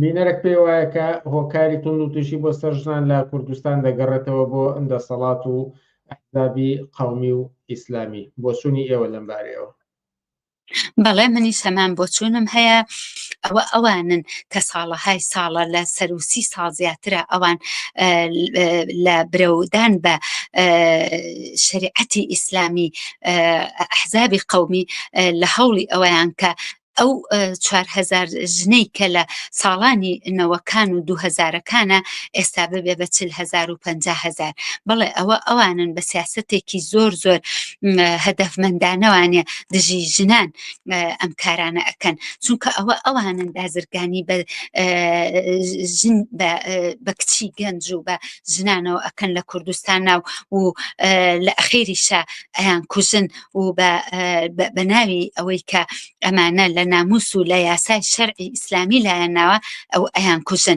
بینەرێک پێی وایە کە هۆکاری توند و تیژی بۆ سەر ژنان لە کوردستان دەگەڕێتەوە بۆ دەسەڵات و ئەحزابی قەومی و ئیسلامی بۆچوونی ئێوە لەم بارەیەوە؟ بەڵێ منیش هەمان بۆچوونم هەیە ئەوە ئەوانن کە ساڵەهای ساڵە لە سەروسی ساڵ زیاترە ئەوان لە برەودان بە شریعەتی ئیسلامی ئەحزابی قەومی لە هەوڵی ئەوەیان کە ئەو 4هزار ژنەی کە لە ساڵانی نەوەکان و دوهزارەکانە ئێستا ببێ بە 4هزار و 5هزار بەڵێ ئەوە ئەوانن بە سیاستێکی زۆر زۆر هەدەفمەندانەوانە دژی ژنان ئەم کارانە ئەکەن چونکە ئەوە ئەوانن بازرگانی بە ژن بە کچی گەنج و بە ژنانەوە ئەکەن لە کوردستان ناو و لە ئەخیریشە ئەیان کوژن و بە ناوی ئەوەی کە ئەمانە لە ناموس و لە یاسای شەرعی ئیسلامی لایەن ناوە ئەو ئەیان کوژن.